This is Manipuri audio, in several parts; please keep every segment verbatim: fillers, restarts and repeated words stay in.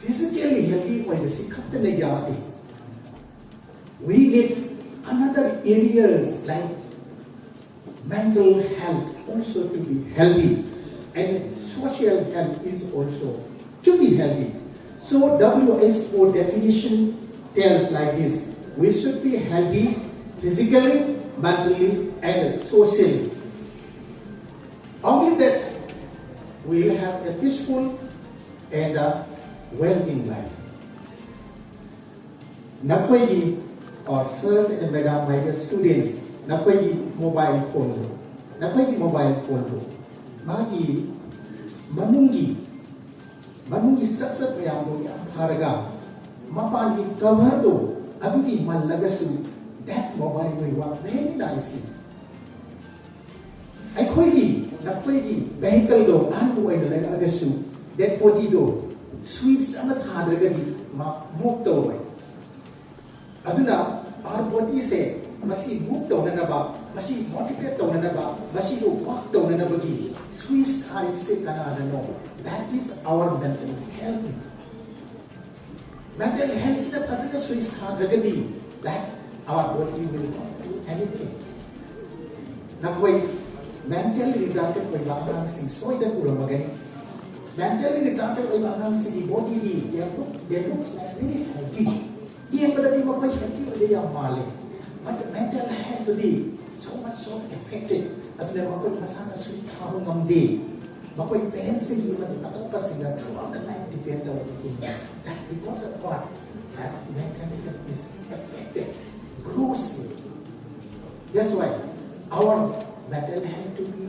Physically healthy ꯑꯣꯏꯕꯁꯤ ꯈꯛꯇꯅ ꯌꯥꯗꯦ. We need another areas like mental health also to be healthy, and social health is also to be healthy. So W H O definition tells like this: we should be healthy physically, mentally, and socially. Only that we will have a peaceful and a well-being life. ꯅꯈꯣꯏꯒꯤ, or sirs and madam, my dear students, ꯅꯈꯣꯏꯒꯤ mobile phoneꯗꯨ, ꯅꯈꯣꯏꯒꯤ mobile phoneꯗꯨ ꯃꯥꯒꯤ ꯃꯅꯨꯡꯒꯤ, ꯃꯅꯨꯡꯒꯤ structure ꯃꯌꯥꯝꯗꯨ ꯌꯥꯝ ꯐꯔꯒ, ꯃꯄꯥꯟꯒꯤ coverꯗꯨ ꯑꯗꯨꯗꯤ ꯃꯜꯂꯒꯁꯨ, that mobile will work very nicely. ꯑꯩꯈꯣꯏꯒꯤ, ꯅꯈꯣꯏꯒꯤ vehicleꯗꯣ ꯑꯍꯟꯕ ꯑꯣꯏꯅ ꯂꯩꯔꯛꯑꯒꯁꯨ, that bodyꯗꯣ switch ꯑꯃ ꯊꯥꯗ꯭ꯔꯒꯗꯤ ꯃꯥ move ꯇꯧꯔꯣꯏ꯫ ꯑꯗꯨꯅ our bodyꯁꯦ ꯃꯁꯤ move ꯇꯧꯅꯅꯕ, ꯃꯁꯤ motivate ꯇꯧꯅꯅꯕ, ꯃꯁꯤꯕꯨ work ꯇꯧꯅꯅꯕꯒꯤ switch ꯊꯥꯔꯤꯕꯁꯦ ꯀꯅꯥꯅꯅꯣ? That is our mental health. Mental healthꯁꯤꯗ ꯐꯖꯅ switch ꯊꯥꯗ꯭ꯔꯒꯗꯤ, that our body will not do anything. ꯅꯈꯣꯏ mentally retarded ꯑꯣꯏꯕ ꯑꯉꯥꯡꯁꯤꯡ ꯁꯣꯏꯗꯅ ꯎꯔꯝꯃꯒꯅꯤ꯫ Mentally retarded ꯑꯣꯏꯕ ꯑꯉꯥꯡꯁꯤꯡꯒꯤ bodyꯗꯤ they look, they look like really healthy. ꯌꯦꯡꯕꯗꯗꯤ ꯃꯈꯣꯏ healthy ꯑꯣꯏꯕ ꯌꯥꯝ ꯃꯥꯜꯂꯦ꯫ But mental healthꯗꯤ So much so affected. ꯑꯗꯨꯅ ꯃꯈꯣꯏ ꯃꯁꯥꯅꯁꯨ ꯊꯥꯕ ꯉꯝꯗꯦ꯫ ꯃꯈꯣꯏ ꯄꯦꯔꯦꯟꯁꯁꯤꯡꯒꯤ ꯑꯃꯗꯤ ꯑꯇꯣꯞꯄꯁꯤꯡꯅ throughout the life depend ꯇꯧꯔꯛꯏ꯫ That because of what? That mental health is affected grossly. That's why our mental health to be,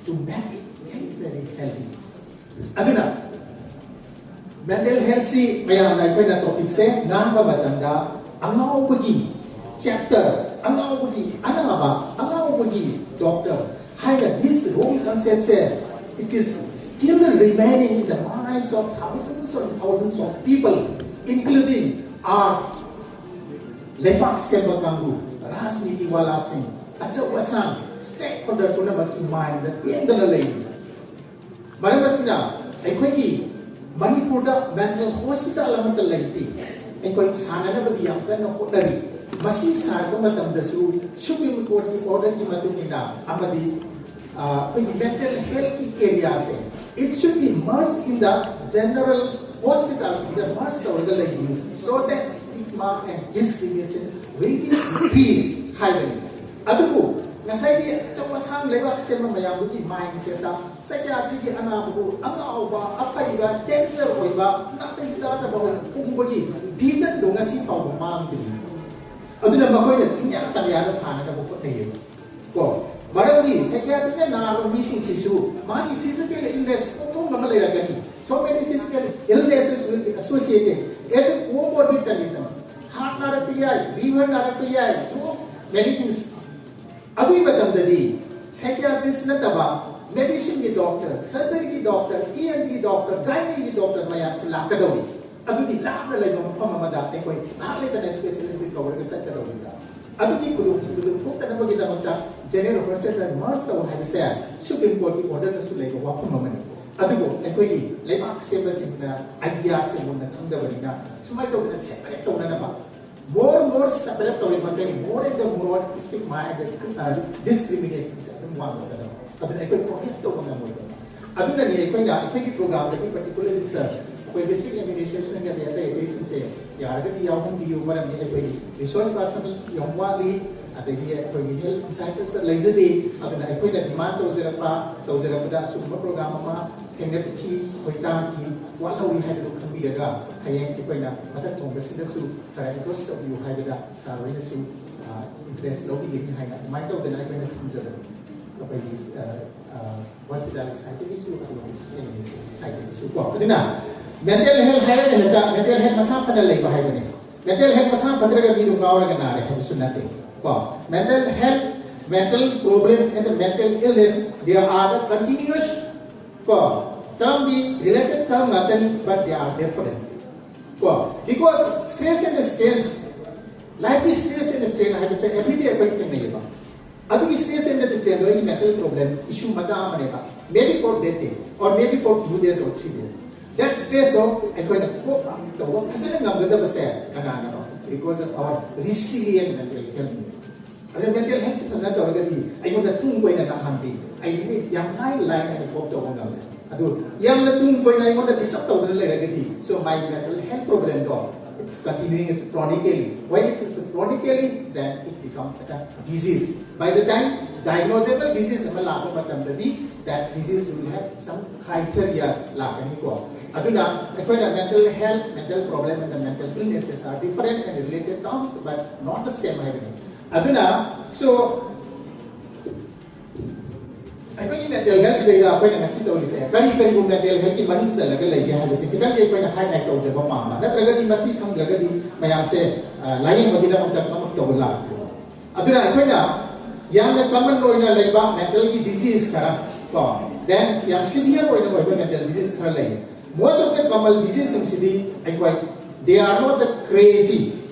to make it very, very healthy. ꯑꯗꯨꯅ mental health ꯁꯤ ꯃꯌꯥꯝꯅ ꯑꯩꯈꯣꯏꯅ topic ꯁꯦ ꯉꯥꯡꯕ ꯃꯇꯝꯗ ꯑꯉꯥꯎꯕꯒꯤ chapter, ꯑꯉꯥꯎꯕꯒꯤ ꯑꯅꯥꯕ, ꯑꯉꯥꯎꯕꯒꯤ doctor ꯍꯥꯏꯅ this wrong concept say, it is still remaining in the minds of thousands and thousands of people, including our ꯂꯩꯕꯥꯛ ꯁꯦꯝꯕ ꯀꯥꯡꯕꯨ, ꯔꯥꯖꯅꯤꯇꯤ ꯋꯥꯂꯥꯁꯤꯡ, ꯑꯆꯧ ꯑꯁꯥꯡ, stakeholder ꯄꯨꯝꯅꯃꯛꯀꯤ mind ꯗ ꯂꯦꯡꯗꯅ ꯂꯩꯔꯤ꯫ ꯃꯔꯝ ꯑꯁꯤꯅ ꯑꯩꯈꯣꯏꯒꯤ ꯃꯅꯤꯄꯨꯔꯗ mental hospital ꯑꯃꯠꯇ ꯂꯩꯇꯦ꯫ ꯑꯩꯈꯣꯏ ꯁꯥꯅꯅꯕꯗꯤ ꯌꯥꯝ ꯀꯟꯅ ꯍꯣꯠꯅꯔꯤ꯫ ꯃꯁꯤ ꯁꯥꯔꯛꯄ ꯃꯇꯝꯗꯁꯨ Supreme Court ꯀꯤ order ꯀꯤ ꯃꯇꯨꯡ ꯏꯟꯅ ꯑꯃꯗꯤ, ꯑ, ꯑꯩꯈꯣꯏꯒꯤ mental health ꯀꯤ area say, it should be merged in the general hospital ꯁꯤꯡꯗ merge ꯇꯧꯔꯒ ꯂꯩꯕꯤꯌꯨ, so that stigma and discrimination will be decreased ꯍꯥꯏꯕꯅꯤ꯫ ꯑꯗꯨꯕꯨ ꯉꯁꯥꯏꯒꯤ ꯑꯆꯧ ꯑꯁꯥꯡ ꯂꯩꯕꯥꯛ ꯁꯦꯝꯕ ꯃꯌꯥꯝꯗꯨꯒꯤ mindset ꯇ psychiatry ꯒꯤ ꯑꯅꯥꯕꯕꯨ ꯑꯉꯥꯎꯕ, ꯑꯄꯩꯕ, danger ꯑꯣꯏꯕ, ꯅꯥꯇꯩ ꯆꯥꯗꯕ ꯑꯣꯏꯅ ꯎꯕꯒꯤ vision ꯗꯣ ꯉꯁꯤ ꯐꯥꯎꯕ ꯃꯥꯡꯗ꯭ꯔꯤ꯫ ꯑꯗꯨꯅ ꯃꯈꯣꯏꯅ ꯆꯤꯡꯌꯥ ꯇꯝꯌꯥꯗ ꯁꯥꯟꯅꯅꯕ ꯍꯣꯠꯅꯩꯌꯦꯕ꯫ ꯀꯣ, ꯃꯔꯝꯗꯤ psychiatry ꯅ ꯅꯥꯕ ꯃꯤꯁꯤꯡꯁꯤꯁꯨ ꯃꯥꯒꯤ physical illness ꯄꯣꯛꯐꯝ ꯑꯃ ꯂꯩꯔꯛꯀꯅꯤ꯫ So many physical illnesses will be associated as a comorbid conditions. Heart ꯅꯥꯔꯛꯄ ꯌꯥꯏ, liver ꯅꯥꯔꯛꯄ ꯌꯥꯏ, so many things꯫ ꯑꯗꯨꯒꯤ ꯃꯇꯝꯗꯗꯤ psychiatrist ꯅꯠꯇꯕ medicine ꯒꯤ doctor, surgery ꯒꯤ doctor, E N T ꯒꯤ doctor, gynae ꯒꯤ doctor ꯃꯌꯥꯝꯁꯤ ꯂꯥꯛꯀꯗꯧꯔꯤ꯫ ꯑꯗꯨꯗꯤ ꯂꯥꯞꯅ ꯂꯩꯕ ꯃꯐꯝ ꯑꯃꯗ ꯑꯩꯈꯣꯏ ꯉꯥꯏꯍꯥꯛ ꯂꯩꯇꯅ specialist ꯁꯤ ꯀꯧꯔꯒ ꯆꯠꯀꯗꯧꯔꯤꯕ꯭ꯔꯥ? ꯑꯗꯨꯒꯤ ꯈꯨꯗꯣꯡꯊꯤꯕꯗꯨ ꯊꯣꯛꯇꯅꯕꯒꯤꯗꯃꯛꯇ general hospital ꯗ merge ꯇꯧ ꯍꯥꯏꯕꯁꯦ Supreme Court ꯀꯤ order ꯗꯁꯨ ꯂꯩꯕ ꯋꯥꯐꯝ ꯑꯃꯅꯤ꯫ ꯑꯗꯨꯕꯨ ꯑꯩꯈꯣꯏꯒꯤ ꯂꯩꯕꯥꯛ ꯁꯦꯝꯕꯁꯤꯡꯅ idea ꯁꯦ ꯃꯨꯟꯅ ꯈꯪꯗꯕꯅꯤꯅ ꯁꯨꯃꯥꯏꯅ ꯇꯧꯗꯅ separate ꯇꯧꯅꯅꯕ, more more separate ꯇꯧꯔꯤ ꯃꯈꯩ more and more stigma and, uh, discrimination ꯁꯦ ꯑꯗꯨꯝ ꯋꯥꯡꯂꯛꯀꯗꯕ꯫ ꯑꯗꯨꯅ ꯑꯩꯈꯣꯏ protest ꯇꯧꯕ ꯉꯝꯃꯣꯏꯗꯕ꯫ ꯑꯗꯨꯅꯅꯤ ꯑꯩꯈꯣꯏꯅ ꯑꯩꯈꯣꯏꯒꯤ program ꯗꯒꯤ particularly sir, ꯑꯩꯈꯣꯏ district administration ꯒꯗꯤ ꯑꯇꯩ ꯑꯇꯩꯁꯤꯡꯁꯦ ꯌꯥꯔꯒꯗꯤ ꯌꯥꯎꯍꯟꯕꯤꯌꯨ, ꯃꯔꯝꯗꯤ ꯑꯩꯈꯣꯏꯒꯤ resource person ꯌꯥꯝ ꯋꯥꯠꯂꯤ꯫ ꯑꯗꯒꯤ ꯑꯩꯈꯣꯏꯒꯤ health crisis ꯂꯩꯖꯗꯦ꯫ ꯑꯗꯨꯅ ꯑꯩꯈꯣꯏꯅ demand ꯇꯧꯖꯔꯛꯄ ꯇꯧꯖꯔꯛꯄꯗ ꯑꯁꯤꯒꯨꯝꯕ program ꯑꯃ ꯊꯦꯡꯅꯈꯤ, ꯑꯩꯈꯣꯏ ꯇꯥꯈꯤ, ꯋꯥꯠꯍꯧꯔꯤ ꯍꯥꯏꯕꯗꯨ ꯈꯪꯕꯤꯔꯒ ꯍꯌꯦꯡ ꯑꯩꯈꯣꯏꯅ ꯃꯊꯛ ꯊꯣꯡꯕꯁꯤꯗꯁꯨ ꯈꯔ approach ꯇꯧꯕꯤꯌꯨ ꯍꯥꯏꯕꯗ sir ꯍꯣꯏꯅꯁꯨ interest ꯂꯧꯕꯤꯒꯅꯤ ꯍꯥꯏꯅ ꯑꯗꯨꯃꯥꯏꯅ ꯇꯧꯗꯅ ꯑꯩꯈꯣꯏꯅ ꯊꯝꯖꯕꯅꯤ꯫ ꯑꯩꯈꯣꯏꯒꯤ hospital side ꯇꯒꯤꯁꯨ ꯑꯗꯨꯒ side ꯇꯒꯤꯁꯨ ꯀꯣ꯫ ꯑꯗꯨꯅ mental health ꯍꯥꯏꯔꯒ ꯍꯦꯛꯇ mental health ꯃꯁꯥ ꯐꯅ ꯂꯩꯕ ꯍꯥꯏꯕꯅꯤ꯫ Mental health ꯃꯁꯥ ꯐꯠꯇ꯭ꯔꯒ ꯃꯤꯗꯨ ꯉꯥꯎꯔꯒ ꯅꯥꯔꯦ ꯍꯥꯏꯕꯁꯨ ꯅꯠꯇꯦ ꯀꯣ꯫ Mental health, mental problems and the mental illness, they are the continuous ꯀꯣ, term ꯗꯤ related term ꯉꯥꯛꯇꯅꯤ, but they are different ꯀꯣ꯫ Because stress and strain, life ꯀꯤ stress and strain ꯍꯥꯏꯕꯁꯦ everyday ꯑꯩꯈꯣꯏ ꯊꯦꯡꯅꯩꯌꯦꯕ꯫ ꯑꯗꯨꯒꯤ stress and strain ꯗꯣ ꯑꯩꯒꯤ mental problem issue ꯃꯆꯥ ꯑꯃꯅꯦꯕ, maybe for that day or maybe for two days or three days꯫ That stress ꯗꯣ ꯑꯩꯈꯣꯏꯅ cope up ꯇꯧꯕ ꯐꯖꯅ ꯉꯝꯒꯗꯕꯁꯦ ꯀꯅꯥꯅꯅꯣ? Because of our resilient mental health꯫ ꯑꯗꯨꯅ mental health ꯁꯤ ꯐꯖꯅ ꯇꯧꯔꯒꯗꯤ ꯑꯩꯉꯣꯟꯗ ꯇꯨꯡ ꯀꯣꯏꯅ ꯅꯥꯍꯟꯗꯦ꯫ ꯑꯩ ꯅꯨꯃꯤꯠ ꯌꯥꯝ ꯍꯥꯏ ꯂꯥꯏ ꯑꯩꯅ cope ꯇꯧꯕ ꯉꯝꯃꯦ꯫ ꯑꯗꯨ ꯌꯥꯝꯅ ꯇꯨꯡ ꯀꯣꯏꯅ ꯑꯩꯉꯣꯟꯗ disturb ꯇꯧꯗꯅ ꯂꯩꯔꯒꯗꯤ, so my mental health problem ꯗꯣ, it's continuing, it's chronically. When it is chronically, then it becomes a disease. By the time diagnosable disease ꯑꯃ ꯂꯥꯛꯄ ꯃꯇꯝꯗꯗꯤ, that disease will have some criteria ꯂꯥꯛꯀꯅꯤꯀꯣ꯫ ꯑꯗꯨꯅ ꯑꯩꯈꯣꯏꯅ mental health, mental problem and the mental illnesses are different and related terms, but not the same ꯍꯥꯏꯕꯅꯤ꯫ ꯑꯗꯨꯅ, so, ꯑꯩꯈꯣꯏꯒꯤ mental health ꯁꯤꯗꯩꯗ ꯑꯩꯈꯣꯏꯅ ꯉꯁꯤ ꯇꯧꯔꯤꯁꯦ ꯀꯔꯤ ꯀꯔꯤꯕꯨ mental health ꯀꯤ ꯃꯅꯨꯡ ꯆꯜꯂꯒ ꯂꯩꯒꯦ ꯍꯥꯏꯕꯁꯦ ꯈꯤꯇꯪꯗꯤ ꯑꯩꯈꯣꯏꯅ highlight ꯇꯧꯖꯕ ꯄꯥꯝꯕ, ꯅꯠꯇ꯭ꯔꯒꯗꯤ ꯃꯁꯤ ꯈꯪꯗ꯭ꯔꯒꯗꯤ ꯃꯌꯥꯝꯁꯦ, ꯑ, ꯂꯥꯏꯌꯦꯡꯕꯒꯤꯗꯃꯛꯇ ꯀꯃꯛ ꯇꯧꯕ ꯂꯥꯛꯄꯤꯔꯣ꯫ ꯑꯗꯨꯅ ꯑꯩꯈꯣꯏꯅ ꯌꯥꯝꯅ common ꯑꯣꯏꯅ ꯂꯩꯕ mental ꯒꯤ disease ꯈꯔ ꯀꯣ, then ꯌꯥꯝ severe ꯑꯣꯏꯅ ꯑꯣꯏꯕ mental disease ꯈꯔ ꯂꯩ꯫ Most of the common disease ꯁꯤꯡꯁꯤꯗꯤ ꯑꯩꯈꯣꯏ, they are not the crazy.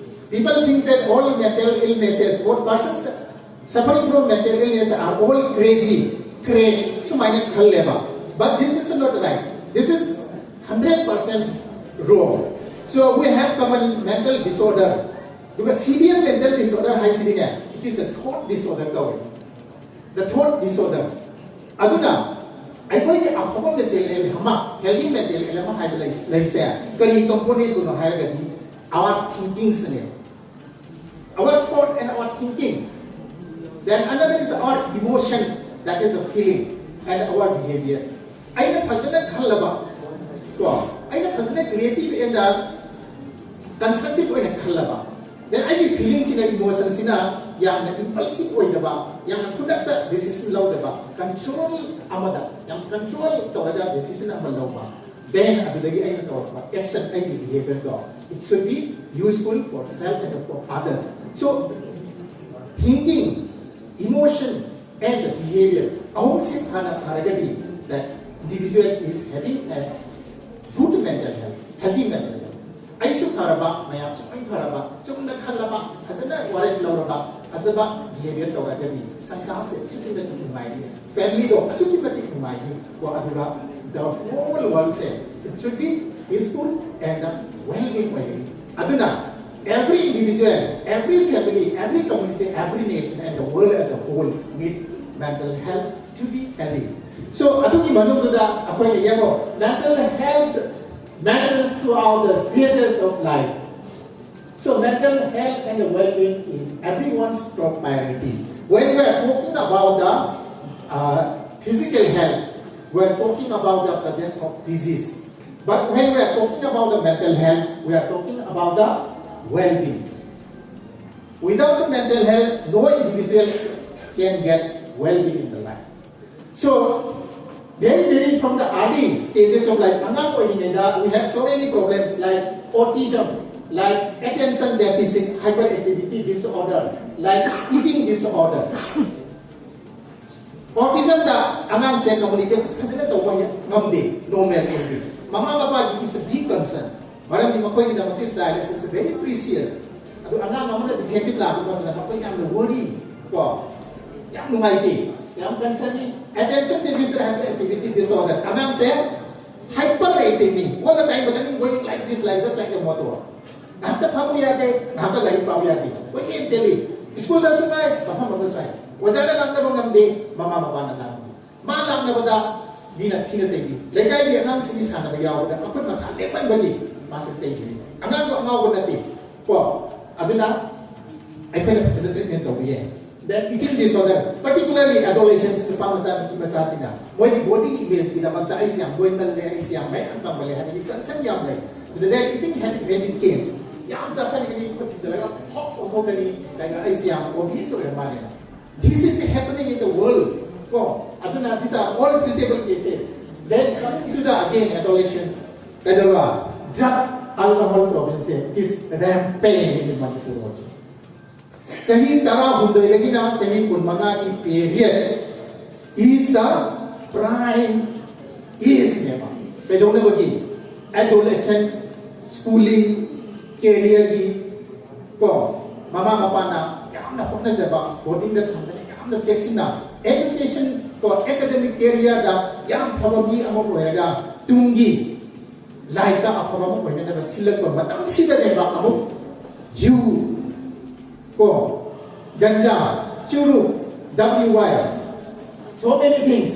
People think that all mental illnesses or persons suffering from mental illness are all crazy, crazy ꯁꯨꯃꯥꯏꯅ ꯈꯜꯂꯦꯕ꯫ But this is not right. This is hundred percent wrong. So we have common mental disorder. ꯑꯗꯨꯒ severe mental disorder ꯍꯥꯏꯁꯤꯗꯤꯅꯦ, it is a thought disorder ꯀꯧꯋꯦ꯫ The thought disorder. ꯑꯗꯨꯅ ꯑꯩꯈꯣꯏꯒꯤ ꯑꯐꯕ mental health ꯑꯃ, healthy mental health ꯑꯃ ꯍꯥꯏꯕ ꯂꯩ-, ꯂꯩꯁꯦ ꯀꯔꯤ component ꯅꯣ ꯍꯥꯏꯔꯒꯗꯤ our thinking ꯁꯤꯅꯦ꯫ Our thought and our thinking, Then another is our emotion, that is the feeling and our behavior. ꯑꯩꯅ ꯐꯖꯅ ꯈꯜꯂꯕ, ꯀꯣ, ꯑꯩꯅ ꯐꯖꯅ creative and constructive ꯑꯣꯏꯅ ꯈꯜꯂꯕ, then ꯑꯩꯒꯤ feelingꯁꯤꯅ, emotionꯁꯤꯅ ꯌꯥꯝꯅ impulsive ꯑꯣꯏꯗꯕ, ꯌꯥꯝꯅ ꯈꯨꯗꯛꯇ decision ꯂꯧꯗꯕ, control ꯑꯃꯗ, ꯌꯥꯝ control ꯇꯧꯔꯒ decision ꯑꯃ ꯂꯧꯕ, then ꯑꯗꯨꯗꯒꯤ ꯑꯩꯅ ꯇꯧꯔꯛꯄ action, ꯑꯩꯒꯤ behaviorꯗꯣ, it should be useful for self and for others. So thinking, emotion and behavior ꯑꯍꯨꯝꯁꯤ ꯐꯅ ꯐꯔꯒꯗꯤ, that individual is having a good mental health, healthy mental health. ꯑꯩꯁꯨ ꯐꯔꯕ, ꯃꯌꯥꯝꯁꯨ ꯂꯣꯏ ꯐꯔꯕ, ꯆꯨꯝꯅ ꯈꯜꯂꯕ, ꯐꯖꯅ ꯋꯥꯔꯦꯞ ꯂꯧꯔꯕ, ꯐꯖꯕ behavior ꯇꯧꯔꯒꯗꯤ ꯁꯪꯁꯥꯔꯁꯦ ꯑꯁꯨꯛꯀꯤ ꯃꯇꯤꯛ ꯅꯨꯡꯉꯥꯏꯅꯤ, familyꯗꯣ ꯑꯁꯨꯛꯀꯤ ꯃꯇꯤꯛ ꯅꯨꯡꯉꯥꯏꯅꯤ꯫ ꯀꯣ, ꯑꯗꯨꯒ the whole worldꯁꯦ, it should be peaceful and well being ꯑꯣꯏꯒꯅꯤ꯫ ꯑꯗꯨꯅ every individual, every family, every community, every nation and the world as a whole needs mental health to be healthy. So ꯑꯗꯨꯒꯤ ꯃꯅꯨꯡꯗꯨꯗ ꯑꯩꯈꯣꯏꯅ ꯌꯦꯡꯉꯣ, mental health matters throughout the stages of life. So mental health and well-being is everyone's top priority. When we are talking about the uh, physical health, we are talking about the presence of disease. But when we are talking about the mental health, we are talking about the well-being. Without the mental health, no individual can get well-being in the life. So, very, very from the early stages of life, ꯑꯉꯥꯡ ꯑꯣꯏꯔꯤꯉꯩꯗ, we have so many problems like autism, like attention deficit hyperactivity disorder, like eating disorder. Autismꯗ ꯑꯉꯥꯡꯁꯦ communication ꯐꯖꯅ ꯇꯧꯕ ꯉꯝꯗꯦ, normal ꯑꯣꯏꯗꯦ꯫ ꯃꯃꯥ ꯃꯄꯥꯒꯤ is a big concern꯫ ꯃꯔꯝꯗꯤ ꯃꯈꯣꯏꯒꯤꯗꯃꯛꯇꯤ child is very precious꯫ ꯑꯗꯨ ꯑꯉꯥꯡ ꯑꯃꯅ defective ꯂꯥꯛꯄ ꯃꯇꯝꯗ ꯃꯈꯣꯏ ꯌꯥꯝꯅ worry, ꯀꯣ, ꯌꯥꯝ ꯅꯨꯡꯉꯥꯏꯇꯦ, ꯌꯥꯝ concerning꯫ Attention deficit hyperactivity disorder, ꯑꯉꯥꯡꯁꯦ hyperactive ꯅꯤ, all the time running, going like this, like just like a motor꯫ ꯉꯥꯏꯍꯥꯛꯇ ꯐꯝꯕ ꯌꯥꯗꯦ, ꯉꯥꯏꯍꯥꯛꯇ ꯂꯥꯏꯔꯤꯛ ꯄꯥꯕ ꯌꯥꯗꯦ, ꯀꯣꯏꯆꯦꯟ ꯆꯦꯜꯂꯤ꯫ ꯁ꯭ꯀꯨꯜꯗꯁꯨ ꯉꯥꯏ, ꯃꯐꯝ ꯑꯃꯗꯁꯨ ꯉꯥꯏ, ꯑꯣꯖꯥꯅ ꯉꯥꯡꯅꯕ ꯉꯝꯗꯦ, ꯃꯃꯥ ꯃꯄꯥꯅ ꯉꯥꯡꯕ꯫ ꯃꯥ ꯂꯥꯛꯅꯕꯗ ꯃꯤꯅ ꯊꯤꯅ ꯆꯩꯕꯤ꯫ ꯂꯩꯀꯥꯏꯒꯤ ꯑꯉꯥꯡꯁꯤꯡꯒꯤ ꯁꯥꯟꯅꯕ ꯌꯥꯎꯕꯗ ꯃꯈꯨꯠ ꯃꯁꯥ ꯂꯦꯡꯃꯟꯕꯒꯤ ꯃꯥꯁꯦ ꯆꯩꯕꯤ꯫ ꯑꯉꯥꯡꯗꯣ ꯑꯉꯥꯎꯕ ꯅꯠꯇꯦ, ꯀꯣ꯫ ꯑꯗꯨꯅ ꯑꯩꯈꯣꯏꯅ ꯐꯖꯅ treatment ꯇꯧꯕ ꯌꯥꯏ꯫ Then eating disorder, particularly adolescents, ꯅꯨꯄꯥ ꯃꯆꯥ ꯅꯨꯄꯤ ꯃꯆꯥꯁꯤꯡꯅ ꯃꯣꯏꯒꯤ body image ꯀꯤꯗꯃꯛꯇ ꯑꯩꯁꯤ ꯌꯥꯝ ꯅꯣꯏꯃꯜꯂꯦ, ꯑꯩꯁꯤ ꯌꯥꯝ ꯃꯌꯥꯝ ꯀꯪꯃꯜꯂꯦ ꯍꯥꯏꯕꯒꯤ concern ꯌꯥꯝ ꯂꯩ꯫ ꯑꯗꯨꯗ their eating habit may be changed. ꯌꯥꯝ ꯆꯥꯁꯟꯒꯅꯤ, ꯈꯨꯠ ꯊꯤꯟꯖꯤꯜꯂꯒ ꯍꯣꯞ ꯑꯣꯟꯊꯣꯛꯀꯅꯤ, ꯀꯩꯅꯣ ꯑꯩꯁꯤ ꯌꯥꯝ obese ꯑꯣꯏꯔ ꯃꯥꯜꯂꯦꯅ꯫ This is happening in the world. ꯀꯣ, ꯑꯗꯨꯅ these are all treatable cases. Then coming to the again adolescence, ꯀꯩꯗꯧꯕ? Drug alcohol problem say, it is rampant in Manipur also. ꯆꯍꯤ ꯇꯔꯥꯍꯨꯝꯗꯣꯏꯗꯒꯤꯅ ꯆꯍꯤ ꯀꯨꯟꯃꯉꯥꯒꯤ period is the prime age ꯅꯦꯕ꯫ ꯀꯩꯗꯧꯅꯕꯒꯤ? Adolescent, schooling, career ꯒꯤ, ꯀꯣ, ꯃꯃꯥ ꯃꯄꯥꯅ ꯌꯥꯝꯅ ꯍꯣꯠꯅꯖꯕ, boarding ꯗ ꯊꯝꯗꯅ ꯌꯥꯝꯅ ꯆꯦꯛꯁꯤꯟꯅ education ꯀꯣ, academic career ꯗ ꯌꯥꯝ ꯐꯕ ꯃꯤ ꯑꯃ ꯑꯣꯏꯔꯒ ꯇꯨꯡꯒꯤ ꯂꯥꯏꯔꯤꯛꯇ ꯑꯐꯕ ꯑꯃ ꯑꯣꯏꯅꯅꯕ ꯁꯤꯜꯂꯛꯄ ꯃꯇꯝꯁꯤꯗꯅꯦꯕ ꯑꯃꯨꯛ ꯌꯨ, ꯀꯣ, ganja, ꯆꯨꯔꯨꯞ, W Y, so many things.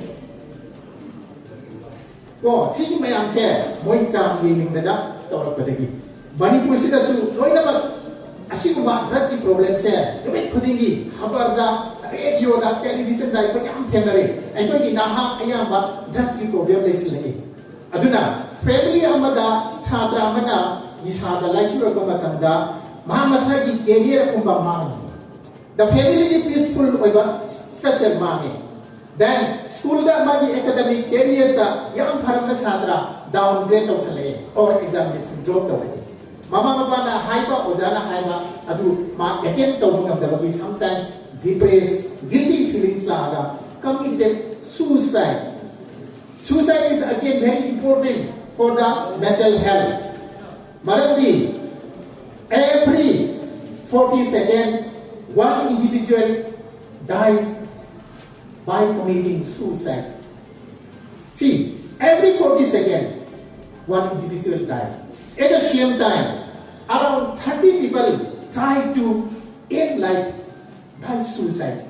ꯀꯣ, ꯁꯤꯒꯤ ꯃꯌꯥꯝꯁꯦ ꯃꯣꯏ ꯆꯥꯡ ꯌꯦꯡꯅꯤꯡꯗꯅ ꯇꯧꯔꯛꯄꯗꯒꯤ ꯃꯅꯤꯄꯨꯔꯁꯤꯗꯁꯨ ꯂꯣꯏꯅꯃꯛ ꯑꯁꯤꯒꯨꯝꯕ drug ꯀꯤ problem ꯁꯦ ꯅꯨꯃꯤꯠ ꯈꯨꯗꯤꯡꯒꯤ ꯈꯕꯔꯗ, ꯔꯦꯗꯤꯑꯣꯗ, ꯇꯦꯂꯤꯚꯤꯖꯟꯗ ꯑꯩꯈꯣꯏ ꯌꯥꯝ ꯊꯦꯡꯅꯔꯦ꯫ ꯑꯩꯈꯣꯏꯒꯤ ꯅꯍꯥ ꯑꯌꯥꯝꯕ drug ꯀꯤ problem ꯂꯩꯁꯤꯜꯂꯛꯏ꯫ ꯑꯗꯨꯅ family ꯑꯃꯗ ꯁꯥꯇ꯭ꯔ ꯑꯃꯅ ꯅꯤꯁꯥꯗ ꯂꯥꯏꯆꯨꯔꯛꯄ ꯃꯇꯝꯗ ꯃꯍꯥꯛ ꯃꯁꯥꯒꯤ career ꯄꯨꯝꯕ ꯃꯥꯡꯏ꯫ The family ꯒꯤ peaceful ꯑꯣꯏꯕ structure ꯃꯥꯡꯉꯤ꯫ Then school ꯗ ꯃꯥꯒꯤ academic careers ꯇ ꯌꯥꯝ ꯐꯔꯝꯕ ꯁꯥꯇ꯭ꯔ downgrade ꯇꯧꯁꯜꯂꯛꯑꯦ or examination drop ꯇꯧꯔꯛꯑꯦ꯫ ꯃꯃꯥ ꯃꯄꯥꯅ ꯍꯥꯏꯕ, ꯑꯣꯖꯥꯅ ꯍꯥꯏꯕ ꯑꯗꯨ ꯃꯥ attain ꯇꯧꯕ ꯉꯝꯗꯕꯒꯤ sometimes depressed, guilty feelings ꯂꯥꯛꯑꯒ committed suicide. Suicide is again very important for the mental health. ꯃꯔꯝꯗꯤ every forty second one individual dies by committing suicide. See, every forty second one individual dies. At the same time, around thirty people try to end life by suicide.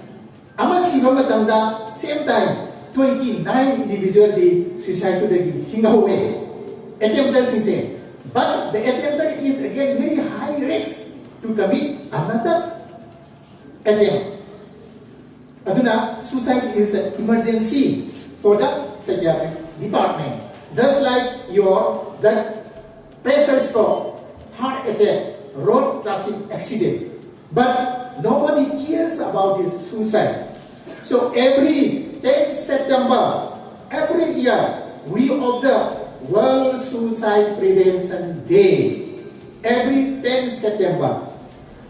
ꯑꯃ ꯁꯤꯕ ꯃꯇꯝꯗ same time twenty nine individual ꯗꯤ suicide ꯇꯨꯗꯒꯤ ꯍꯤꯡꯍꯧꯋꯦ, attempter ꯁꯤꯡꯁꯦ꯫ But the attempter is again very high risk to commit another attempt. ꯑꯗꯨꯅ suicide is an emergency for the psychiatric department, just like your blood pressure stroke, heart attack, road traffic accident. But nobody cares about this suicide. So every tenth September, every year, we observe World Suicide Prevention Day. Every tenth September.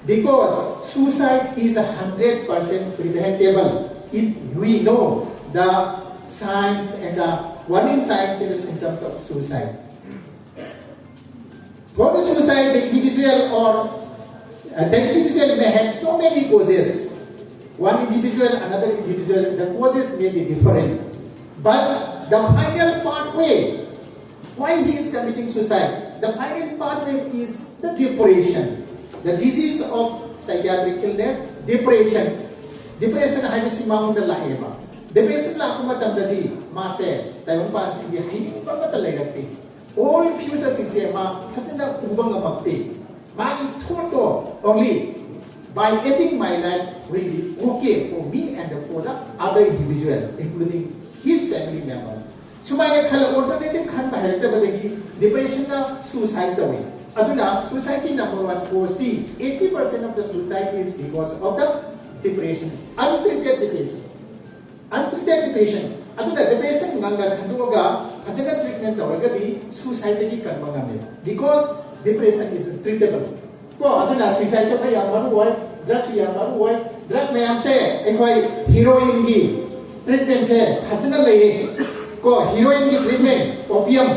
Because suicide is a hundred percent preventable if we know the signs and the warning signs and the symptoms of suicide. For the suicide, the individual or uh, the individual may have so many causes. One individual, another individual, the causes may be different. But the final pathway, why he is committing suicide? The final pathway is the depression. The disease of psychiatric illness, depression. Depression ꯍꯥꯏꯕꯁꯤ ꯃꯉꯣꯟꯗ ꯂꯥꯛꯑꯦꯕ. Depression ꯂꯥꯛꯄ ꯃꯇꯝꯗꯗꯤ ꯃꯥꯁꯦ ꯇꯥꯏꯕꯪꯄꯥꯟꯁꯤꯒꯤ ꯍꯩꯅꯤꯡꯕ ꯑꯃꯠꯇ ꯂꯩꯔꯛꯇꯦ. All future ꯁꯤꯡꯁꯦ ꯃꯥ ꯐꯖꯅ ꯎꯕ ꯉꯝꯃꯛꯇꯦ. ꯃꯥꯒꯤ thought to only by ending my life will be okay for me and for the other individual, including his family members. ꯁꯨꯃꯥꯏꯅ ꯈꯜꯂ alternative ꯈꯟꯕ ꯍꯩꯔꯛꯇꯕꯗꯒꯤ depression ꯅ suicide ꯇꯧꯏ. ꯑꯗꯨꯅ suicide ꯀꯤ number one cause T eighty percent of the suicide is because of the depression, untreated depression. Untreated depression. ꯑꯗꯨꯅ depression ꯉꯟꯅ ꯈꯟꯗꯣꯛꯑꯒ ꯐꯖꯅ treatment ꯇꯧꯔꯒꯗꯤ suicide ꯗꯒꯤ ꯀꯟꯕ ꯉꯝꯃꯦ. Because depression is treatable. ꯀꯣ, ꯑꯗꯨꯅ suicide ꯁꯨ ꯑꯩꯈꯣꯏ ꯌꯥꯝ ꯃꯔꯨ ꯑꯣꯏ, drug ꯁꯨ ꯌꯥꯝ ꯃꯔꯨ ꯑꯣꯏ. Drug ꯃꯌꯥꯝꯁꯦ ꯑꯩꯈꯣꯏ heroin ꯒꯤ treatment ꯁꯦ ꯐꯖꯅ ꯂꯩꯔꯦ. ꯀꯣ, heroin ꯒꯤ treatment, opium,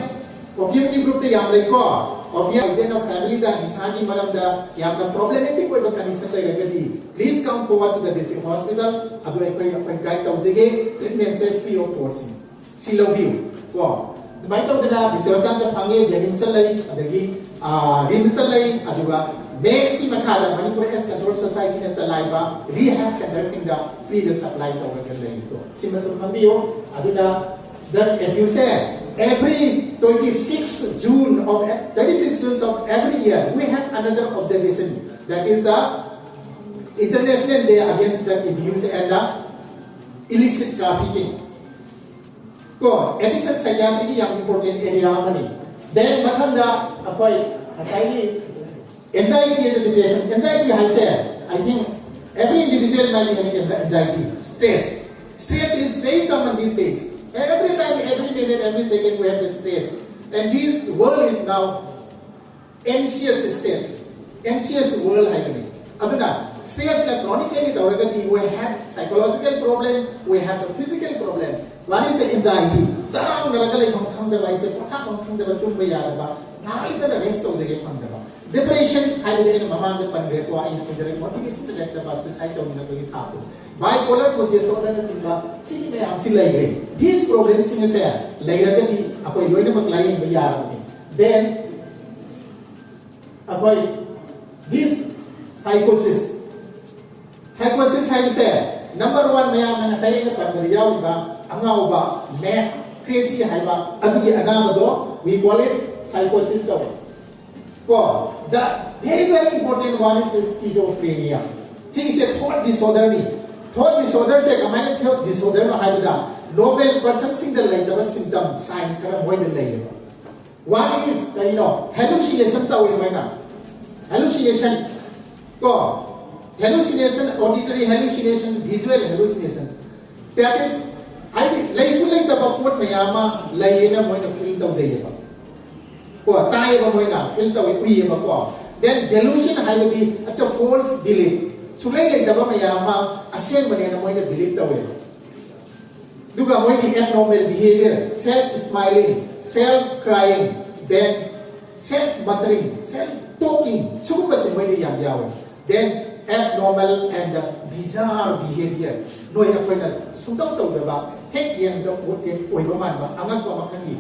opium ꯒꯤ group ꯇ ꯌꯥꯝ ꯂꯩꯀꯣ. Opium, ꯏꯆꯦꯅ family ꯗ ꯅꯤꯁꯥꯒꯤ ꯃꯔꯝꯗ ꯌꯥꯝꯅ problematic ꯑꯣꯏꯕ condition ꯂꯩꯔꯒꯗꯤ, please come forward to the district hospital. ꯑꯗꯨ ꯑꯩꯈꯣꯏ, ꯑꯩꯈꯣꯏ guide ꯇꯧꯖꯒꯦ. Treatment say free of cost ꯅꯤ. ꯁꯤ ꯂꯧꯕꯤꯌꯨ ꯀꯣ. ꯑꯗꯨꯃꯥꯏꯅ ꯇꯧꯗꯅ ꯕꯤꯁ꯭ꯋꯁꯥꯟꯇ ꯐꯪꯉꯦ, JNIMS ꯇ ꯂꯩ, ꯑꯗꯒꯤ, ꯑꯥ, RIMS ꯇ ꯂꯩ, ꯑꯗꯨꯒ MACS ꯀꯤ ꯃꯈꯥꯗ Manipur AIDS Control Society ꯅ ꯆꯂꯥꯏꯕ rehab center ꯁꯤꯡꯗ free ꯗ supply ꯇꯧꯔꯒ ꯂꯩ ꯀꯣ. ꯁꯤꯃꯁꯨ ꯈꯪꯕꯤꯌꯨ꯫ ꯑꯗꯨꯅ drug abuse say every twenty six June of, twenty six June of every year we have another observation, that is the International Day Against Drug Abuse and the Illicit trafficking. ꯀꯣ, addiction psychiatry ꯒꯤ ꯌꯥꯝ important area ꯑꯃꯅꯤ꯫ Then ꯃꯊꯪꯗ ꯑꯩꯈꯣꯏ ꯉꯁꯥꯏꯒꯤ anxiety and depression. Anxiety ꯍꯥꯏꯁꯦ, I think every individual might be having anxiety, stress. Stress is very common these days. Every time, every minute, every second we have the stress. And this world is now anxious state, anxious world ꯍꯥꯏꯕꯅꯤ꯫ ꯑꯗꯨꯅ stress ꯅ chronically ꯇꯧꯔꯒꯗꯤ we have psychological problem, we have the physical problem. What is the anxiety? ꯆꯔꯥꯡꯅꯔꯒ ꯂꯩꯐꯝ ꯈꯪꯗꯕ, ꯑꯩꯁꯦ ꯄꯣꯊꯥꯐꯝ ꯈꯪꯗꯕ, ꯇꯨꯝꯕ ꯌꯥꯗꯕ, ꯉꯥꯏꯍꯥꯛ ꯂꯩꯇꯅ rest ꯇꯧꯖꯒꯦ ꯐꯪꯗꯕ꯫ Depression ꯍꯥꯏꯕꯗꯤ ꯑꯩꯅ ꯃꯃꯥꯡꯗ ꯄꯟꯈ꯭ꯔꯦꯀꯣ, ꯑꯩꯅ ꯊꯤꯡꯖꯔꯒ motivation ꯂꯩꯔꯛꯇꯕ, suicide ꯇꯧꯅꯤꯡꯉꯛꯄꯒꯤ ꯊꯥꯛꯇꯣ꯫ Bipolar disorder ꯅꯆꯤꯡꯕ ꯁꯤꯒꯤ ꯃꯌꯥꯝꯁꯤ ꯂꯩꯔꯦ꯫ These problems ꯁꯤꯡ ꯑꯁꯦ ꯂꯩꯔꯒꯗꯤ ꯑꯩꯈꯣꯏ ꯂꯣꯏꯅꯃꯛ ꯂꯥꯏꯌꯦꯡꯕ ꯌꯥꯔꯕꯅꯤ꯫ Then ꯑꯩꯈꯣꯏ this psychosis, psychosis ꯍꯥꯏꯕꯁꯦ number one ꯃꯌꯥꯝꯅ ꯉꯁꯥꯏ ꯑꯩꯅ ꯄꯟꯕꯗ ꯌꯥꯎꯔꯤꯕ ꯑꯉꯥꯎꯕ, mad, crazy ꯍꯥꯏꯕ ꯑꯗꯨꯒꯤ ꯑꯅꯥꯕꯗꯣ we call it psychosis ꯀꯧꯋꯦ꯫ ꯀꯣ, the very very important one is schizophrenia. ꯁꯤꯒꯤꯁꯦ thought disorder ꯅꯤ꯫ Thought disorder ꯁꯦ ꯀꯃꯥꯏꯅ thought disorder ꯅꯣ ꯍꯥꯏꯕꯗ normal person ꯁꯤꯡꯗ ꯂꯩꯇꯕ symptom, signs ꯈꯔ ꯃꯣꯏꯗ ꯂꯩꯌꯦꯕ꯫ One is ꯀꯩꯅꯣ? Hallucination ꯇꯧꯋꯦ ꯃꯣꯏꯅ꯫ Hallucination ꯀꯣ, hallucination, auditory hallucination, visual hallucination. That is, ꯍꯥꯏꯗꯤ ꯂꯩꯁꯨ ꯂꯩꯇꯕ ꯄꯣꯠ ꯃꯌꯥꯝ ꯑꯃ ꯂꯩꯌꯦꯅ ꯃꯣꯏꯅ feel ꯇꯧꯖꯩꯌꯦꯕ꯫ ꯀꯣ, ꯇꯥꯏꯌꯦꯕ ꯃꯣꯏꯅ, feel ꯇꯧꯋꯦ, ꯎꯏꯌꯦꯕꯀꯣ꯫ Then delusion ꯍꯥꯏꯕꯗꯤ it's a false belief. ꯁꯨꯡꯂꯩ ꯂꯩꯇꯕ ꯃꯌꯥꯝ ꯑꯃ ꯑꯁꯦꯡꯕꯅꯦꯅ ꯃꯣꯏꯅ believe ꯇꯧꯋꯦꯕ꯫ ꯑꯗꯨꯒ ꯃꯣꯏꯒꯤ abnormal behavior, self smiling, self crying, then self muttering, self talking, ꯁꯤꯒꯨꯝꯕꯁꯦ ꯃꯣꯏꯗ ꯌꯥꯝ ꯌꯥꯎꯋꯦ꯫ Then abnormal and bizarre behavior, ꯅꯣꯏ ꯑꯩꯈꯣꯏꯅ ꯁꯨꯡꯇꯧ ꯇꯧꯗꯕ, ꯍꯦꯛ ꯌꯦꯡꯕꯗ ꯑꯣꯏꯕ ꯃꯥꯟꯕ ꯑꯉꯛꯄ ꯃꯈꯜꯒꯤ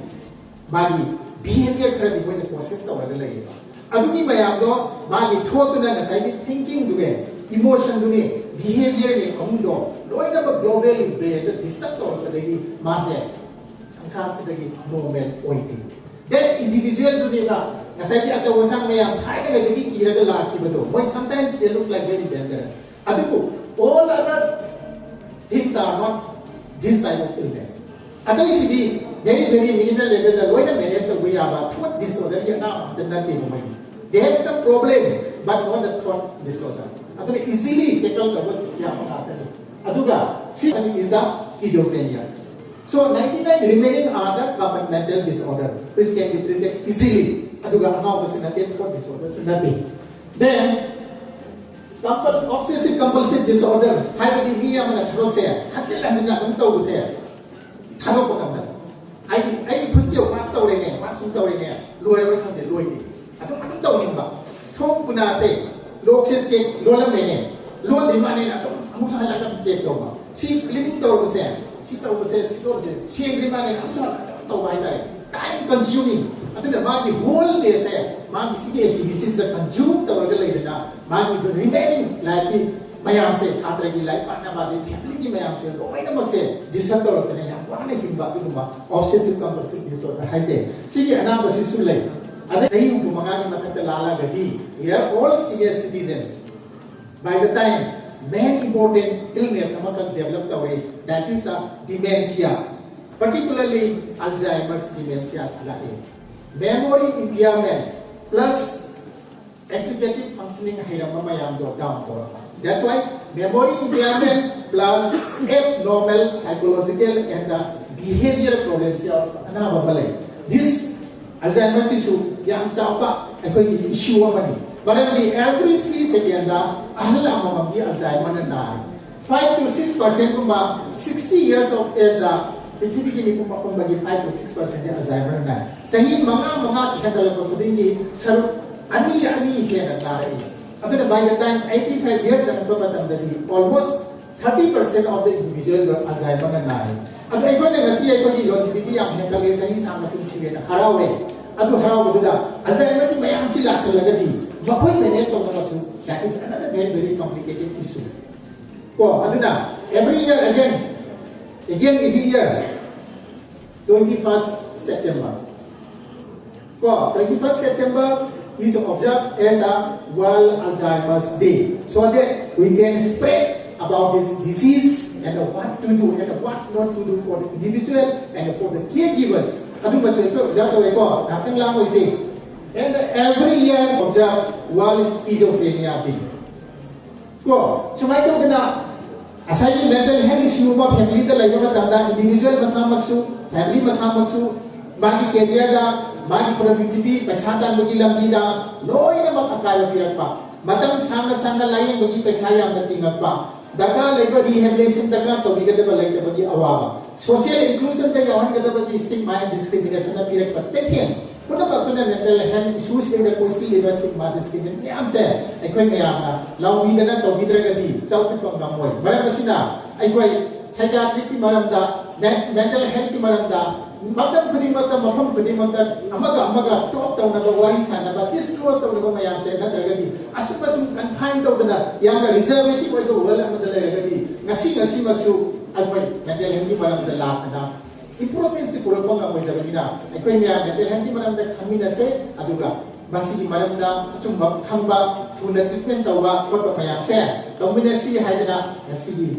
ꯃꯥꯒꯤ behavior ꯈꯔꯗꯤ ꯃꯣꯏꯅ possess ꯇꯧꯔꯒ ꯂꯩꯌꯦꯕ꯫ ꯑꯗꯨꯒꯤ ꯃꯌꯥꯝꯗꯣ ꯃꯥꯒꯤ thought ꯇꯨꯅ, ꯉꯁꯥꯏꯒꯤ thinking ꯗꯨꯅꯦ, emotion ꯗꯨꯅꯦ, behavior ꯅꯦ, ꯑꯍꯨꯝꯗꯣ ꯂꯣꯏꯅꯃꯛ globally brain ꯗ disturb ꯇꯧꯔꯛꯄꯗꯒꯤ ꯃꯥꯁꯦ ꯁꯪꯁꯥꯔꯁꯤꯗꯒꯤ normal ꯑꯣꯏꯗꯦ꯫ That individual ꯗꯨꯅꯦꯕ ꯉꯁꯥꯏꯒꯤ ꯑꯆꯧ ꯑꯁꯥꯡ ꯃꯌꯥꯝ ꯊꯥꯏꯅꯉꯩꯗꯒꯤ ꯀꯤꯔꯒ ꯂꯥꯛꯈꯤꯕꯗꯣ꯫ ꯃꯣꯏ sometimes they look like very dangerous. ꯑꯗꯨꯕꯨ all other Things are not this type of illness. ꯑꯇꯩꯁꯤꯗꯤ very very minimal level ꯗ ꯂꯣꯏꯅ manage ꯇꯧꯕ ꯌꯥꯕ thought disorder ꯒꯤ ꯑꯅꯥꯕ ꯑꯝꯇ ꯅꯠꯇꯦꯕ ꯃꯣꯏꯗꯤ. They have some problem, but not the thought disorder. ꯑꯗꯨꯅ easily tackle ꯇꯧꯕ ꯌꯥꯕ ꯉꯥꯛꯇꯅꯤ. ꯑꯗꯨꯒ ꯁꯤ is the schizophrenia. So ninety nine remaining are the common mental disorder which can be treated easily. ꯑꯗꯨꯒ ꯑꯉꯥꯎꯕꯁꯨ ꯅꯠꯇꯦ, thought disorder ꯁꯨ ꯅꯠꯇꯦ. Then compul obsessive compulsive disorder ꯍꯥꯏꯕꯗꯤ ꯃꯤ ꯑꯃꯅ ꯊꯕꯛꯁꯦ ꯍꯟꯖꯤꯟ ꯍꯟꯖꯤꯟꯅ ꯑꯗꯨꯝ ꯇꯧꯕꯁꯦ ꯊꯥꯗꯣꯛꯄ ꯉꯝꯗꯕ. ꯑꯩꯒꯤ ꯑꯩꯒꯤ ꯈꯨꯠꯁꯦ wash ꯇꯧꯔꯦꯅꯦ, wash ꯁꯨꯝ ꯇꯧꯔꯦꯅꯦ, ꯂꯣꯏꯔꯕ꯭ꯔꯥ ꯈꯪꯗꯦ, ꯂꯣꯏꯗꯦ, ꯑꯗꯨꯝ ꯑꯗꯨꯝ ꯇꯧꯅꯤꯡꯕ. ꯊꯣꯡ ꯈꯨꯅꯥꯁꯦ, ꯂꯣꯛꯁꯦ ꯆꯦꯛ ꯂꯣꯜꯂꯝꯃꯦꯅꯦ, ꯂꯣꯟꯗ꯭ꯔꯤ ꯃꯥꯅꯦꯅ ꯑꯗꯨꯝ ꯑꯃꯨꯛꯁꯨ ꯍꯜꯂꯒ ꯑꯗꯨꯝ ꯆꯦꯛ ꯇꯧꯕ. ꯁꯤ cleaning ꯇꯧꯕꯁꯦ, ꯁꯤ ꯇꯧꯕꯁꯦ, ꯁꯤ ꯇꯧꯕꯁꯦ, ꯁꯦꯡꯗ꯭ꯔꯤ ꯃꯥꯅꯦꯅ ꯑꯃꯨꯛꯁꯨ ꯍꯜꯂꯒ ꯑꯗꯨꯝ ꯇꯧꯕ ꯍꯥꯏꯇꯥꯔꯦ. Time consuming. ꯑꯗꯨꯅ ꯃꯥꯒꯤ whole day ꯁꯦ ꯃꯥꯒꯤ ꯁꯤꯒꯤ activity ꯁꯤꯗ consume ꯇꯧꯔꯒ ꯂꯩꯗꯅ, ꯃꯥꯒꯤ remaining life ꯀꯤ ꯃꯌꯥꯝꯁꯦ, ꯁꯥꯇ꯭ꯔꯒꯤ ꯂꯥꯏꯔꯤꯛ ꯄꯥꯅꯕ, ꯑꯗꯩ family ꯒꯤ ꯃꯌꯥꯝꯁꯦ ꯂꯣꯏꯅꯃꯛꯁꯦ disturb ꯇꯧꯔꯛꯇꯅ ꯌꯥꯝ ꯋꯥꯅ ꯍꯤꯡꯕ, ꯑꯗꯨꯒꯨꯝꯕ obsessive compulsive disorder ꯍꯥꯏꯁꯦ, ꯁꯤꯒꯤ ꯑꯅꯥꯕꯁꯤꯁꯨ ꯂꯩ. ꯑꯗꯩ ꯆꯍꯤ ꯍꯨꯝꯐꯨ ꯃꯉꯥꯒꯤ ꯃꯊꯛꯇ ꯂꯥꯜꯂꯒꯗꯤ, we are all senior citizens. By the time main important illness ꯑꯃꯈꯛ develop ꯇꯧꯔꯦ, that is the dementia, particularly Alzheimer's dementia ꯁꯤ ꯂꯥꯛꯑꯦ. Memory impairment plus executive functioning ꯍꯩꯔꯝꯕ ꯃꯌꯥꯝꯗꯣ down ꯇꯧꯔꯛꯄ. That's why memory impairment plus abnormal psychological and the behavior problems ꯌꯥꯎꯔꯛꯄ ꯑꯅꯥꯕ ꯑꯃ ꯂꯩ. This Alzheimer ꯁꯤꯁꯨ ꯌꯥꯝ ꯆꯥꯎꯕ ꯑꯩꯈꯣꯏꯒꯤ issue ꯑꯃꯅꯤ. ꯃꯔꯝꯗꯤ every three second ꯗ ꯑꯍꯜ ꯑꯃꯃꯝꯒꯤ Alzheimer ꯅ ꯅꯥꯏ. Five to six percent ꯒꯨꯝꯕ sixty years of age ꯗ ꯄ꯭ꯔꯤꯊꯤꯕꯤꯒꯤ ꯃꯤꯄꯨꯝ ꯑꯄꯨꯝꯕꯒꯤ five to six percent D Alzheimer ꯅ ꯅꯥꯏ. ꯆꯍꯤ ꯃꯉꯥ ꯃꯉꯥ ꯍꯦꯟꯒꯠꯂꯛꯄ ꯈꯨꯗꯤꯡꯒꯤ ꯁꯔꯨꯛ ꯑꯅꯤ ꯑꯅꯤ ꯍꯦꯟꯅ ꯅꯥꯔꯛꯏ. ꯑꯗꯨꯅ by the time eighty five years ꯆꯪꯉꯛꯄ ꯃꯇꯝꯗꯗꯤ almost thirty percent of the individual the Alzheimer ꯅ ꯅꯥꯏ. ꯑꯗꯣ ꯑꯩꯈꯣꯏꯅ ꯉꯁꯤ ꯑꯩꯈꯣꯏꯒꯤ longevity ꯌꯥꯝ ꯍꯦꯟꯒꯠꯂꯦ, ꯆꯍꯤ ꯁꯥꯡꯅ ꯄꯨꯟꯁꯤꯔꯦꯅ ꯍꯔꯥꯎꯔꯦ. ꯑꯗꯨ ꯍꯔꯥꯎꯕꯗꯨꯗ Alzheimer ꯒꯤ ꯃꯌꯥꯝꯁꯤ ꯂꯥꯛꯁꯜꯂꯒꯗꯤ ꯃꯈꯣꯏ manage ꯇꯧꯅꯕꯁꯨ, that is another very very complicated issue. ꯀꯣ, ꯑꯗꯨꯅ every year again, again every year, twenty first September. ꯀꯣ, twenty first September is observed as a World Alzheimer's Day, so that we can spread about this disease and what to do and what not to do for the individual and for the caregivers. ꯑꯗꯨꯃꯁꯨ ꯑꯩꯈꯣꯏ ꯑꯣꯕꯖꯥꯔꯕ ꯇꯧꯋꯦꯀꯣ, ꯉꯥꯏꯍꯥꯛꯇꯪ ꯂꯥꯡꯉꯣꯏꯁꯦ. And every year observe World Schizophrenia Day. ꯀꯣ, ꯁꯨꯃꯥꯏꯅ ꯇꯧꯗꯅ ꯉꯁꯥꯏꯒꯤ ꯃꯦꯟꯇꯦꯜ ꯍꯦꯜꯊ ꯏꯁꯨ ꯑꯃ ꯐꯦꯃꯤꯂꯤꯗ ꯂꯩꯕ ꯃꯇꯝꯗ ꯏꯟꯗꯤꯕꯤꯖꯨꯋꯦꯜ ꯃꯁꯥꯃꯛꯁꯨ, ꯐꯦꯃꯤꯂꯤ ꯃꯁꯥꯃꯛꯁꯨ, ꯃꯥꯒꯤ ꯀꯦꯔꯤꯌꯔꯗ, ꯃꯥꯒꯤ ꯄ꯭ꯔꯗꯛꯇꯤꯚꯤꯇꯤ, ꯄꯩꯁꯥ ꯇꯥꯟꯕꯒꯤ ꯂꯝꯕꯤꯗ ꯂꯣꯏꯅꯃꯛ ꯑꯀꯥꯏꯕ ꯄꯤꯔꯛꯄ, ꯃꯇꯝ ꯁꯥꯡꯅ ꯁꯥꯡꯅ ꯂꯥꯌꯦꯡꯕꯒꯤ ꯄꯩꯁꯥ ꯌꯥꯝꯅ ꯇꯤꯡꯉꯛꯄ, ꯗꯔꯀꯥꯔ ꯂꯩꯕ ꯔꯤꯍꯦꯕꯤꯂꯤꯇꯦꯁꯟ ꯗꯔꯀꯥꯔ ꯇꯧꯕꯤꯒꯗꯕ ꯂꯩꯇꯕꯒꯤ ꯑꯋꯥꯕ, ꯁꯣꯁꯤꯌꯦꯜ ꯏꯟꯀ꯭ꯂꯨꯖꯟꯗ ꯌꯥꯎꯍꯟꯒꯗꯕꯒꯤ ꯁ꯭ꯇꯤꯒꯃꯥ ꯑꯦꯟ ꯗꯤꯁꯀ꯭ꯔꯤꯃꯤꯅꯦꯁꯟꯅ ꯄꯤꯔꯛꯄ ꯆꯩꯊꯦꯡ ꯄꯨꯝꯅꯃꯛꯇꯨꯅ ꯃꯦꯟꯇꯦꯜ ꯍꯦꯜꯊ ꯏꯁꯨꯁꯤꯡꯗ ꯀꯣꯏꯁꯤꯜꯂꯤꯕ ꯁ꯭ꯇꯤꯒꯃꯥ ꯗꯤꯁꯀ꯭ꯔꯤꯃꯤꯅꯦꯁꯟ ꯃꯌꯥꯝꯁꯦ ꯑꯩꯈꯣꯏ ꯃꯌꯥꯝꯅ ꯂꯥꯎꯕꯤꯗꯅ ꯇꯧꯕꯤꯗ꯭ꯔꯒꯗꯤ ꯆꯥꯎꯈꯠꯄ ꯉꯝꯃꯣꯏ꯫ ꯃꯔꯝ ꯑꯁꯤꯅ ꯑꯩꯈꯣꯏ ꯁꯥꯏꯀꯥꯇ꯭ꯔꯤꯛꯀꯤ ꯃꯔꯝꯗ, ꯃꯦꯟꯇꯦꯜ ꯍꯦꯜꯊꯀꯤ ꯃꯔꯝꯗ ꯃꯇꯝ ꯈꯨꯗꯤꯡꯃꯛꯇ, ꯃꯐꯝ ꯈꯨꯗꯤꯡꯃꯛꯇ ꯑꯃꯒ ꯑꯃꯒ ꯇꯣꯛ ꯇꯧꯅꯕ, ꯋꯥꯔꯤ ꯁꯥꯟꯅꯕ, ꯗꯤꯁꯀ꯭ꯂꯣꯖ ꯇꯧꯅꯕ ꯃꯌꯥꯝꯁꯦ ꯅꯠꯇ꯭ꯔꯒꯗꯤ ꯑꯁꯨꯝ ꯑꯁꯨꯝ ꯀꯟꯐꯥꯏꯟ ꯇꯧꯗꯅ ꯌꯥꯝꯅ ꯔꯤꯖꯔꯕꯦꯇꯤꯚ ꯑꯣꯏꯕ ꯋꯥꯔꯜ ꯑꯃꯗ ꯂꯩꯔꯒꯗꯤ ꯉꯁꯤ ꯉꯁꯤꯃꯛꯁꯨ ꯑꯩꯈꯣꯏ ꯃꯦꯟꯇꯦꯜ ꯍꯦꯜꯊꯀꯤ ꯃꯔꯝꯗ ꯂꯥꯛꯇꯅ ꯏꯝꯄ꯭ꯔꯨꯚꯃꯦꯟꯁꯤ ꯄꯨꯔꯛꯄ ꯉꯝꯃꯣꯏꯗꯕꯅꯤꯅ ꯑꯩꯈꯣꯏ ꯃꯌꯥꯝ ꯃꯦꯟꯇꯦꯜ ꯍꯦꯜꯊꯀꯤ ꯃꯔꯝꯗ ꯈꯪꯃꯤꯟꯅꯁꯦ, ꯑꯗꯨꯒ ꯃꯁꯤꯒꯤ ꯃꯔꯝꯗ ꯑꯆꯨꯝꯕ ꯈꯪꯕ, ꯊꯨꯅ ꯇ꯭ꯔꯤꯠꯃꯦꯟ ꯇꯧꯕ ꯈꯣꯠꯄ ꯃꯌꯥꯝꯁꯦ ꯇꯧꯃꯤꯟꯅꯁꯤ ꯍꯥꯏꯗꯅ ꯉꯁꯤꯒꯤ